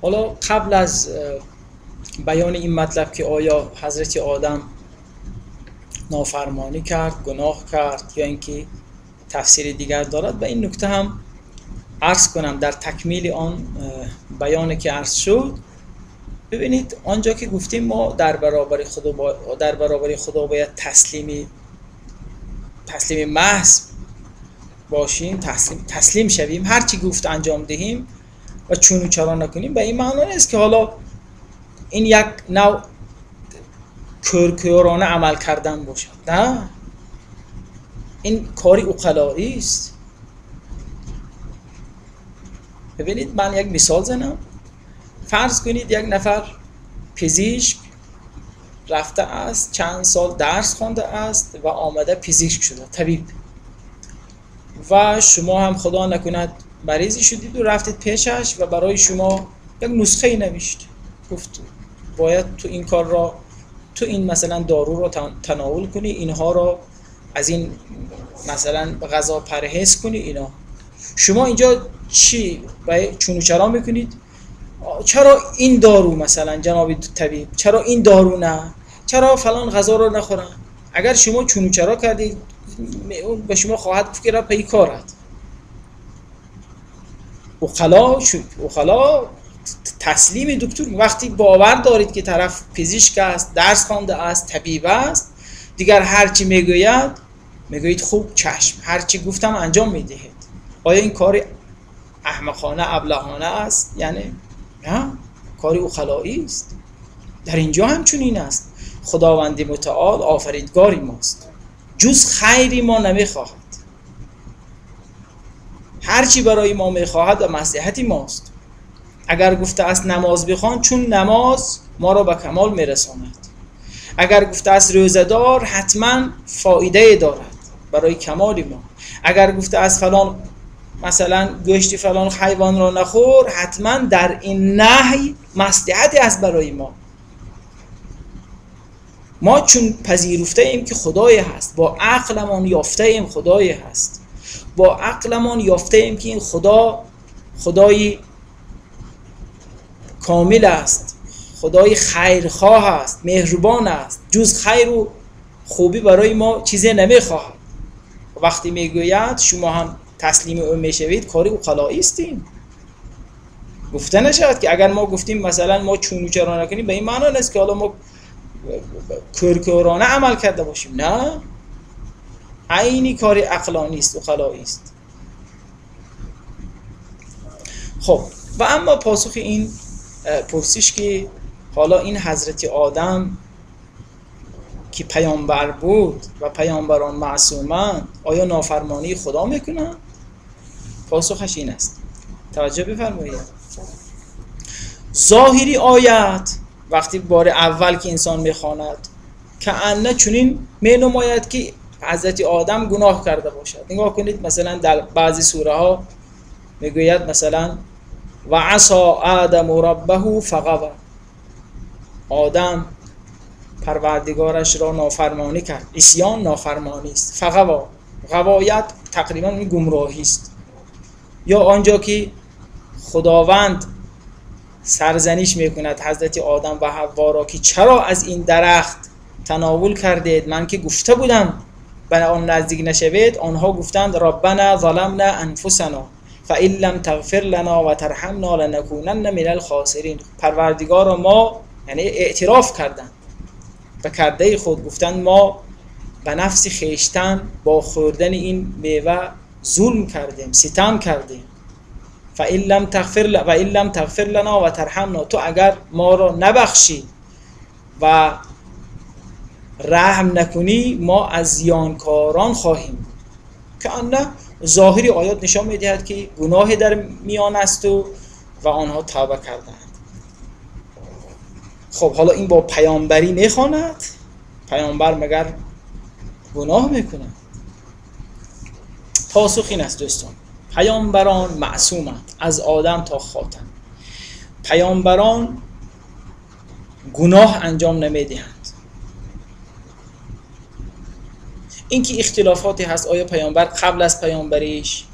حالا قبل از بیان این مطلب که آیا حضرت آدم نافرمانی کرد، گناه کرد یا اینکه تفسیر دیگر دارد، و این نکته هم عرض کنم در تکمیل آن بیان که عرض شد. ببینید آنجا که گفتیم ما در برابر خدا باید تسلیم محض باشیم، تسلیم شویم، هر چی گفت انجام دهیم و چون و چرا نکنیم، به این معنا نیست که حالا این یک نوع کورکورانه عمل کردن باشد. نه، این کاری عقلایی است. ببینید من یک مثال زنم. فرض کنید یک نفر پزشک رفته است، چند سال درس خوانده است و آمده پزشک شده، طبیب، و شما هم خدا نکند مریضی شدید و رفتید پیشش و برای شما یک نسخه نوشت، گفت باید تو این کار را، تو این مثلا دارو را تناول کنی، اینها را از این مثلا غذا پرهیز کنی. اینا شما اینجا چی چون و چرا میکنید؟ چرا این دارو مثلا جناب طبیب، چرا این دارو نه، چرا فلان غذا رو نخورم؟ اگر شما چون و چرا کردید، به شما خواهد گفت که را پی کارت. عقلا تسلیم دکتر. وقتی باور دارید که طرف پزشک است، درس خوانده است، طبیب است، دیگر هرچی میگوید میگویید خوب چشم، هرچی گفتم انجام میدهید. آیا این کار احمقانه ابلهانه است؟ یعنی نه، کاری عقلایی است. در اینجا هم چنین است. خداوند متعال آفریدگاری ماست، جز خیری ما نمیخواهد، هرچی برای ما میخواهد و مصلحتی ماست. اگر گفته است نماز بخوان، چون نماز ما را به کمال میرساند. اگر گفته است روزه‌دار، حتما فایده دارد برای کمال ما. اگر گفته است فلان مثلا گوشت فلان حیوان را نخور، حتما در این نهی مصلحتی است برای ما. ما چون پذیرفته ایم که خدای هست، با عقلمان یافته ایم خدای هست، با عقلمان یافته ایم که این خدا خدای کامل است، خدای خیرخواه است، مهربان است، جز خیر و خوبی برای ما چیزی نمیخواهد. وقتی میگوید شما هم تسلیم او میشوید، کاری عقلایی استیم. گفته نشود که اگر ما گفتیم مثلا ما چون و چرا نکنیم، به این معنا نیست که حالا ما کورکورانه عمل کرده باشیم. نه، عینی کاری عقلانی است، عقلایی است. خب و اما پاسخ این پرسش که حالا این حضرت آدم که پیامبر بود و پیامبران معصومند، آیا نافرمانی خدا میکنند؟ پاسخش این است. توجه بفرمایید. ظاهری آیت وقتی بار اول که انسان میخواند که انه چنین مینماید که حضرت آدم گناه کرده باشد. نگاه کنید مثلا در بعضی سوره ها میگوید مثلا و عصا آدم ربه فغوى، آدم پروردگارش را نافرمانی کرد. عصیان نافرمانی است. فغوا، غوایت تقریبا گمراهی است. یا آنجا که خداوند سرزنش میکند حضرت آدم و حوا را که چرا از این درخت تناول کردید، من که گفته بودم به آن نزدیک نشوید. آنها گفتند ربنا ظلمنا انفسنا فإن لم تغفر لنا و ترحمنا لنکونن من الخاسرین. پروردگار ما، یعنی اعتراف کردند به کرده خود، گفتند ما به نفس خویشتن با خوردن این میوه ظلم کردیم، ستم کردیم. فإن لم تغفر و إن لم تغفر لنا و ترحمنا، تو اگر ما را نبخشی و رحم نکنی ما از زیانکاران خواهیم بود. که آن ظاهری آیات نشان میدهد که گناه در میان است و آنها توبه کردند. خب حالا این با پیامبری میخواند؟ پیامبر مگر گناه میکند؟ پاسخ این است دوستان، پیامبران معصومند از آدم تا خاتم. پیامبران گناه انجام نمیدهند. اینکه اختلافاتی هست، آیا پیامبر قبل از پیامبریش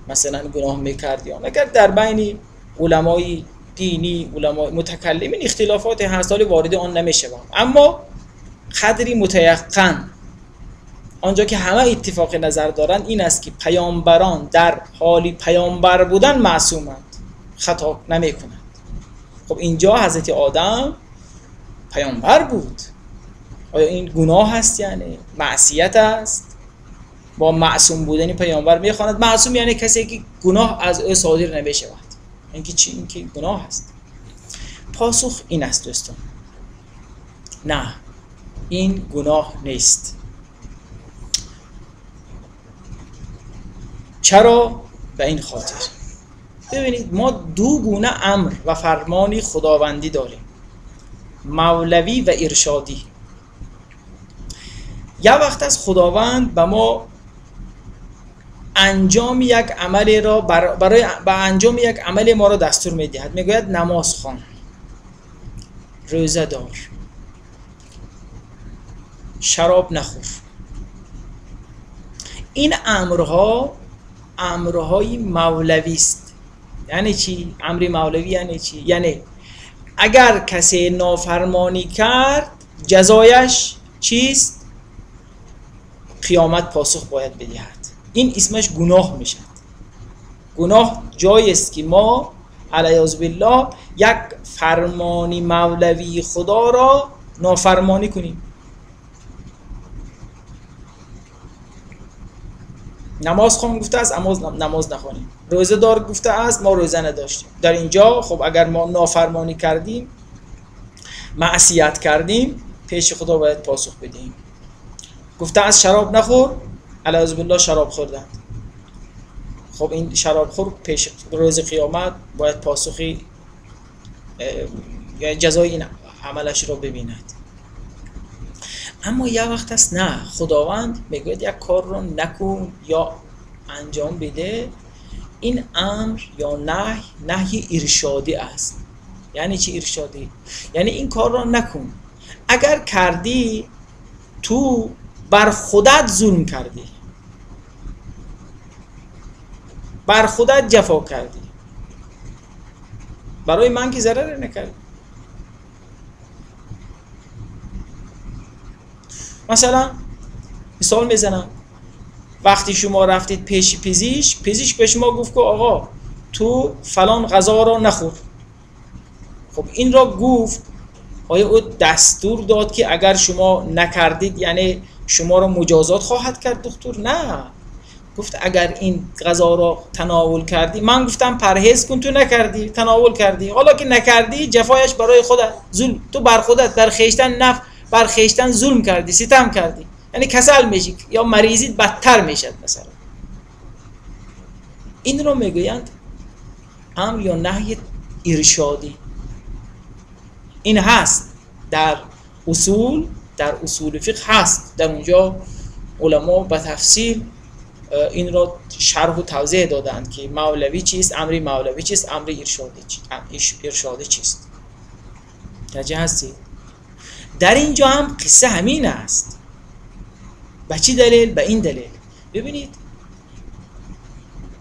مثلا گناه میکرد یا نه، اگر در بین علمای دینی، علمای متکلمین اختلافات هست، حالی وارد آن نمیشوم، اما قدری متیقن آنجا که همه اتفاق نظر دارند این است که پیامبران در حالی پیامبر بودن معصومند، خطا نمیکنند. خب اینجا حضرت آدم پیامبر بود، آیا این گناه است؟ یعنی معصیت است؟ با معصوم بودن پیامبر میخواند. معصوم یعنی کسی که گناه از او صادر نمیشود. اینکه چی؟ اینکه گناه است. پاسخ این است دوستان، نه، این گناه نیست. چرا؟ به این خاطر. ببینید ما دو گونه امر و فرمانی خداوندی داریم، مولوی و ارشادی. یه وقت از خداوند به ما انجام یک عمل را برای به انجام یک عمل ما را دستور میدهد، میگوید نماز خوان، روزه دار، شراب نخور. این امرها امرهای مولوی است. یعنی چی؟ امر مولوی یعنی چی؟ یعنی اگر کسی نافرمانی کرد جزایش چیست؟ قیامت پاسخ باید بدهد. این اسمش گناه میشد. گناه جایی است که ما علیاذ بالله یک فرمانی مولوی خدا را نافرمانی کنیم. نماز خوان گفته است اما نماز نخوانیم، روزه دار گفته است ما روزه نداشتیم. در اینجا خب اگر ما نافرمانی کردیم، معصیت کردیم، پیش خدا باید پاسخ بدهیم. گفته از شراب نخور، علیاذ بالله شراب خوردند. خب این شراب خور پیش روز قیامت باید پاسخی یا جزای این عملش رو ببیند. اما یه وقت است نه، خداوند میگوید یک کار رو نکن یا انجام بده. این امر یا نهی، نهی ارشادی است. یعنی چی ارشادی؟ یعنی این کار رو نکن، اگر کردی تو بر خودت ظلم کردی، بر خودت جفا کردی، برای من که ضرر نکردی. مثلا مثال میزنم، وقتی شما رفتید پیش پزشک، پزشک به شما گفت که آقا تو فلان غذا را نخور. خب این را گفت، آیا او دستور داد که اگر شما نکردید یعنی شما را مجازات خواهد کرد دکتر؟ نه، گفت اگر این غذا را تناول کردی، من گفتم پرهیز کن، تو نکردی، تناول کردی، حالا که نکردی جفایش برای خودت، ظلم تو بر خودت، بر خویشتن نف، بر خویشتن ظلم کردی، ستم کردی، یعنی کسل میشی یا مریضیت بدتر میشد مثلا. این رو میگویند امر یا نهی ارشادی. این هست در اصول، در اصول فقه هست، در اونجا علما به تفصیل این را شرح و توضیح دادند که مولوی چیست، امر مولوی چیست، امر ارشادی چیست. متوجه هستید؟ در اینجا هم قصه همین است. به چی دلیل؟ به این دلیل. ببینید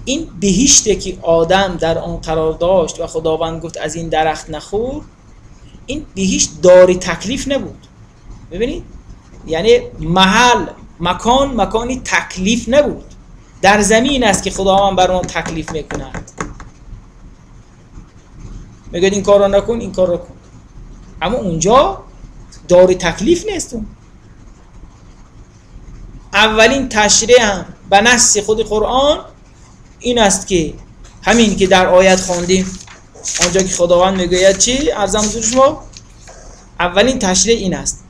این بهشتی که آدم در آن قرار داشت و خداوند گفت از این درخت نخور، این بهشت داری تکلیف نبود. ببینید یعنی محل، مکان، مکانی تکلیف نبود. در زمین است که خداوند بر ما تکلیف میکند، میگه این کار را نکن، این کار را کن. اما اونجا داری تکلیف نیست. اولین تشریع هم به نص خود قرآن این است که همین که در آیت خواندیم، آنجا که خداوند میگوید چی؟ عرضم حضور شما، اولین تشریع این است: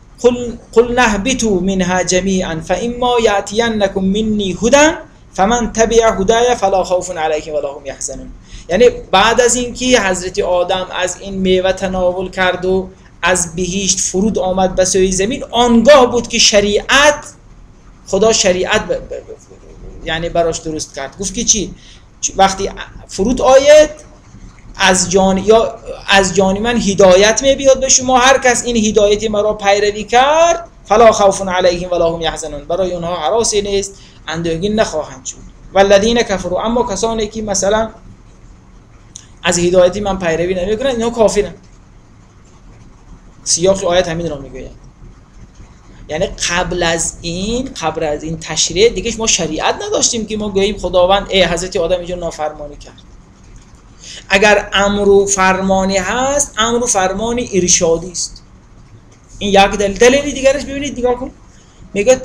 قل نهبطوا منها جمیعا فاما یأتینکم منی هدی فمن تبع هدای فلا خوف علیهم ولا هم یحزنون. یعنی بعد از اینکه حضرت آدم از این میوه تناول کرد و از بهشت فرود آمد به سوی زمین، آنگاه بود که شریعت، خدا شریعت یعنی براش درست کرد. گفت که چی؟ وقتی فرود آید از جان یا از جان من هدایت می بیاد به شما، هر کس این هدایت مرا پیروی کرد فلا خوف علیهم ولا هم یحزنون، برای اونها هراسی نیست، اندوهگین نخواهند شد. والذین کفروا، اما کسانی که مثلا از هدایتی من پیروی نمیکنند اینها کافرند. سیاق آیت همین را میگوید. یعنی قبل از این تشریع دیگه ما شریعت نداشتیم که ما گوییم خداوند ای حضرت آدم اینجا نافرمانی کرد. اگر امر و فرمانی هست، امر و فرمانی ارشادی است. این یک دلیل. دلیل دیگرش ببینید، نگاه کن، میگه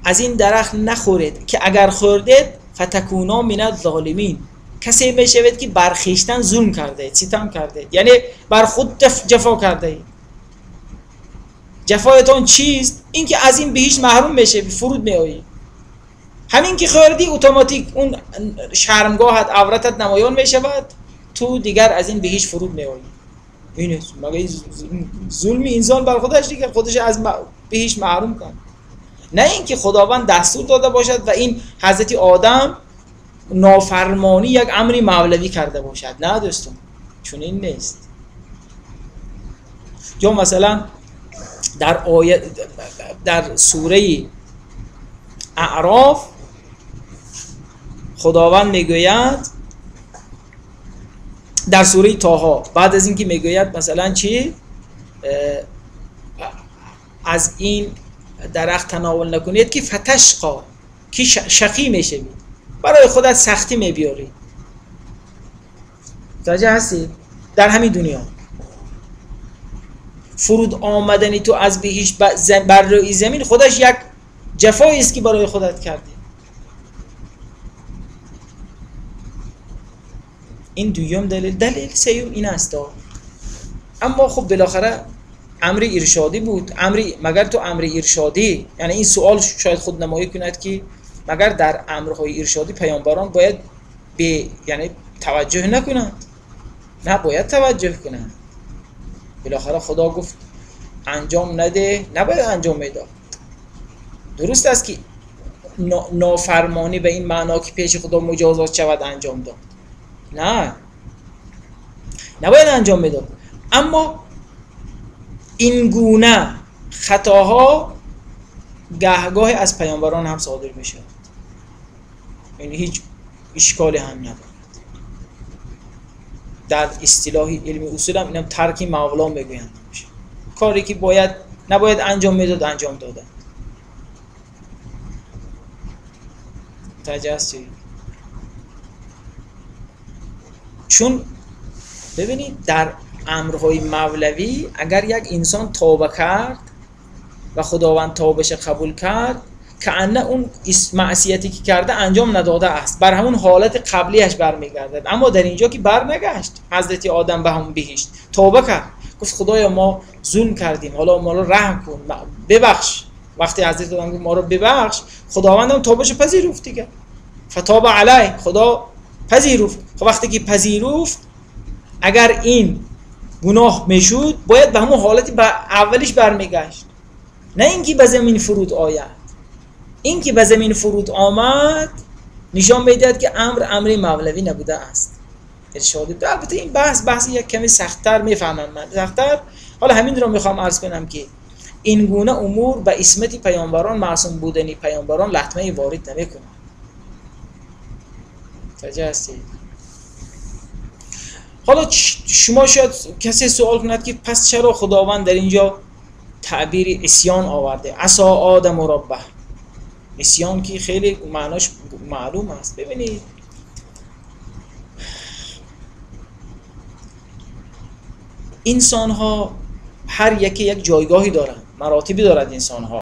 از این درخت نخورید که اگر خوردید فتکونا من الظالمین، کسی میشود که بر خویشتن ظلم کرده، ستم کرده، یعنی بر خود جفا کرده. جفایتان چیست؟ اینکه از این بهشت محروم میشه، فرود میایی. همین که خوردی اتوماتیک اون شرمگاهت، عورتت نمایان میشود، تو دیگر از این بهشت فرود میایی. اینه مگه ظلم انسان بر خودش دیگه، خودش از بهشت محروم کرد. نه اینکه خداوند دستور داده باشد و این حضرت آدم نافرمانی یک امری مولوی کرده باشد. نه دوستان، چون این نیست. یا مثلا در آیه، در سوره اعراف خداوند میگوید، در سوره طه بعد از اینکه میگوید مثلا چی، از این درخت تناول نکنید که فتشقا، که شقی میشوید، برای خودت سختی میبیاری. متوجه هستی؟ در همین دنیا فرود آمدنی تو از بهشت بر روی زمین خودش یک جفایی است که برای خودت کردی. این دوم دلیل. دلیل سیوم این است. اما خب بالاخره امر ارشادی بود. امری مگر تو امر ارشادی، یعنی این سوال شاید خود نمایی کند که مگر در امرهای ارشادی پیامبران باید به یعنی توجه نکنند؟ نه، باید توجه کنند. بالاخره خدا گفت انجام نده، نباید انجام میداد. درست است که نافرمانی به این معنا که پیش خدا مجازات شود انجام داد، نه، نباید انجام میداد. اما این گونه خطاها گهگاه از پیامبران هم صادر میشه، یعنی هیچ اشکالی هم ندارد. در اصطلاح علم اصول هم اینم ترک مولا میگویند، کاری که باید نباید انجام میداد انجام دادن. متوجه هستی؟ چون ببینید در امرهای مولوی اگر یک انسان توبه کرد و خداوند توبهش قبول کرد، که اون معصیتی که کرده انجام نداده است، بر همون حالت قبلیش برمیگردد. اما در اینجا که بر نگشت، حضرت آدم به همون بهشت توبه کرد، گفت خدایا ما ظلم کردیم، حالا ما رو رحم کن، ببخش. وقتی حضرت آدم گفت ما رو ببخش، خداوند هم توبهش پذیرفت دیگه. فتاب علی، خدا پذیرفت. خب وقتی که پذیرفت، اگر این گناه میشد باید به همون حالت اولیش برمیگشت، نه اینکه به زمین فرود آید. اینکه به زمین فرود آمد نشان میدهد که امر امر مولوی نبوده است، ارشاد. البته این بحث یک کمی سخت‌تر میفهمم من، سخت‌تر. حالا همین رو میخوام عرض کنم که این گونه امور به عصمت پیامبران، معصوم بودن پیامبران لطمه وارد نمیکنه. متوجه هستید؟ حالا شما شاید کسی سوال کند که پس چرا خداوند در اینجا تعبیر عصیان آورده، عصا آدم ربه؟ عصیان که خیلی معناش معلوم است. ببینید انسان ها هر یکی یک جایگاهی دارند، مراتبی دارد انسان ها.